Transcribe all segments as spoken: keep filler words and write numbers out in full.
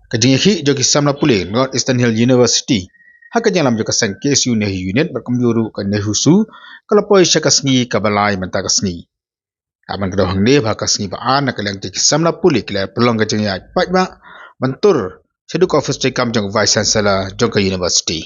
Ka jingïakhih jong ki samla pule North Eastern Hill University ha ka jingïalam jong ka seng K S U NEHU Unit bad kumjuh ruh ka NEHUSU ka la poi sha ka sngi kaba lai mynta ka sngi. Haba ka dei hangne ba ha ka sngi ba ar na ka liang jong ki samla pule ki la pynlong ka jingïaid paidbah ban tur shaduh ka office treikam jong u Vice Chancellor jong ka University.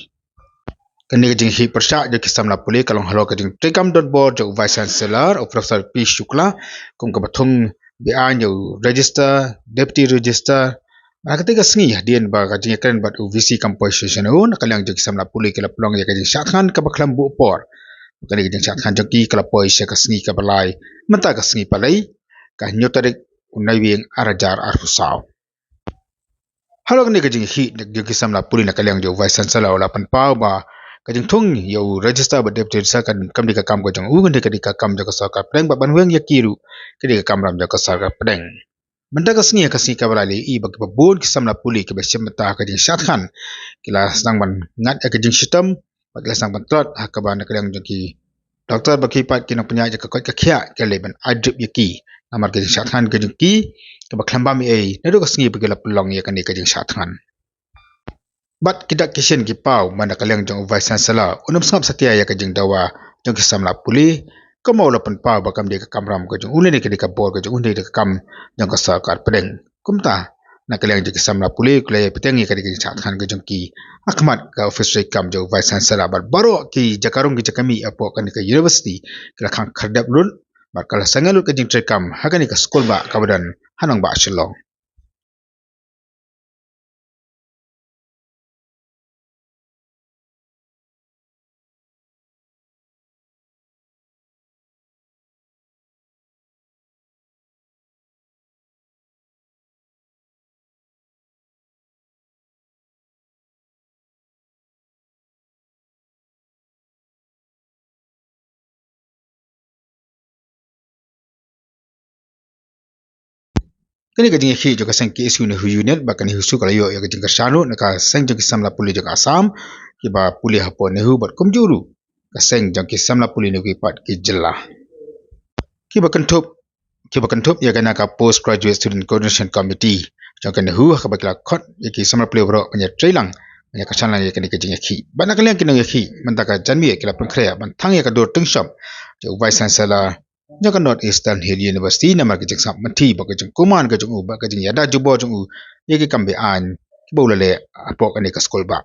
Kane ka jingïakhih pyrshah jong ki samla pule ka long halor ka jingtreikam donbor jong u Vice Chancellor u Professor P Shukla kum kaba thung beaiñ ïa u Registrar, Deputy Registrar. Bad ha katei ka sngi hadien ba ka jingïakren bad u VC kam poi shuh shuh na u, na ka liang jong ki samla pule ki la pynlong ïa ka jingshah thngan kaba khlem buh por. Kane ka jingshah thngan jong ki ka la poi sha ka sngi kaba lai mynta ka sngi Palei, ka hynñiew tarik u Naiwieng ar hajar arphew saw. Halor kane ka jingïakhih jong ki samla pule na ka liang jong u Vice Chancellor u la pynpaw ba ka jingthung ïa u Registrar bad Deputy Registrar kan, kam dei ka kam ka jong u, kan dei, ka dei ka kam jong ka sorkar pdeng, bad ban weng ïa ki ruh ka dei ka kamram jong ka sorkar pdeng. Mynta ka sngi ha ka sngi kaba lai la ïohi ba kiba bun ki samla pule kiba shim bynta ha ka jingshah thngan ki la sdang ban ngat ïa ka jingshitom bad ki la sdang ban tlot ha kaba na ka liang jong ki doktor bad ki paid ki nongpynïaid jong ka koit ka khiah ki la leit ban ai drip ïa ki namar ka jingshah thngan ka jong ki kaba khlem bam ei ei naduh ka sngi ba ki la pynlong ïa kane ka jingshah thngan. Bad ki dak ki shin ki paw ba na ka liang jong u Vice Chancellor un ym sngap satia ïa ka jingdawa jong ki samla pule, kumba u la pynpaw ba kam dei ka kamram ka jong u lane ka dei ka bor ka jong u, dei ka kam jong ka sorkar pdeng. Kumta na ka liang jong ki samla pule ki la ïai bteng ïa kane ka jingshah thngan ka jong ki ha khmat ka office treikam jong u Vice Chancellor bad baroh ki jaka rung ki jaka mih hapoh kane ka university ki la khang khyrdep lut bad ka la sangeh lut ka jingtreikam ha kane ka skulbah kaba don ha nongbah Shillong. Kane ka jingïakhih jong ka seng K S U NEHU Unit bad ka NEHUSU ka la ïoh ïa ka jingkyrshan ruh na ka seng jong ki samla pule jong ka Assam kiba pule hapoh NEHU bad kumjuh ruh ka seng jong ki samla pule NEHU ki pat ki jylla. Kiba kynthup, kiba kynthup ïa kane ka Post Graduate Student Coordination Committee jong ka NEHU ha kaba ki la khot ïa ki samla pule baroh ban ïatreilang, ban ïakyrshan lang ïa kane ka jingïakhih. Bad na ka liang ki nongïakhih mynta ka janmiet ki la pynkhreh ban thang ïa ka dur tyngshop jong u Vice Chancellor jong ka North Eastern Hill University namar ka jingsngap mynthi bad ka jingkuman ka jong u bad ka jingïada jubor jong u ïa ki kam beaiñ kiba u la leh hapoh kane ka skulbah.